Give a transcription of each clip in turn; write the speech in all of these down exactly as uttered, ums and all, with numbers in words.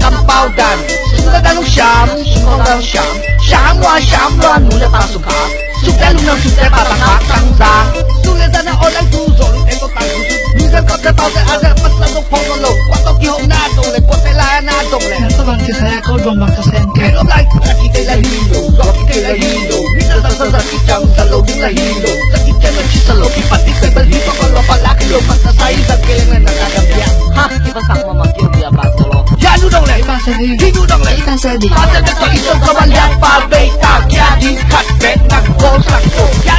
kampau dan. Sung dan dang lung siam, sung kong dang siam. Siam lua, siam lua, nu le pa sung kha. Suk te lung nam, suk te pa tang kha, tang za. Sung le za na aw lang tu, zo lung en ko tang tu. Nu dan kop te pau te a te, pas la dong phong lo. Kua to ki hong na dong le, kua te la na dong le. Na to bang ki sa ya ko dong bang ka sen ke. Kei lop lai, ka ki te la hi lo, zo ki te la hi lo. Mi na sa sa sa ki chang, sa lo ding la hi lo. Sa ki chang la chi sa lo, ki pa ti sa la hi, pa ko lo pa la ki lo, pa sa sa i sa ke le na na ka bia. Ha, ki pa sa ma ma ki bia pa so lo. Ya nu dong le. Hi nu dong le. Hi nu dong le. Hi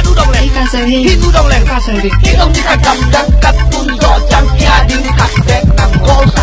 nu dong le. Hi nu dong le. Hi dong ni ka dam dang ka tun zo chang kia ding ka tek nang gol sa.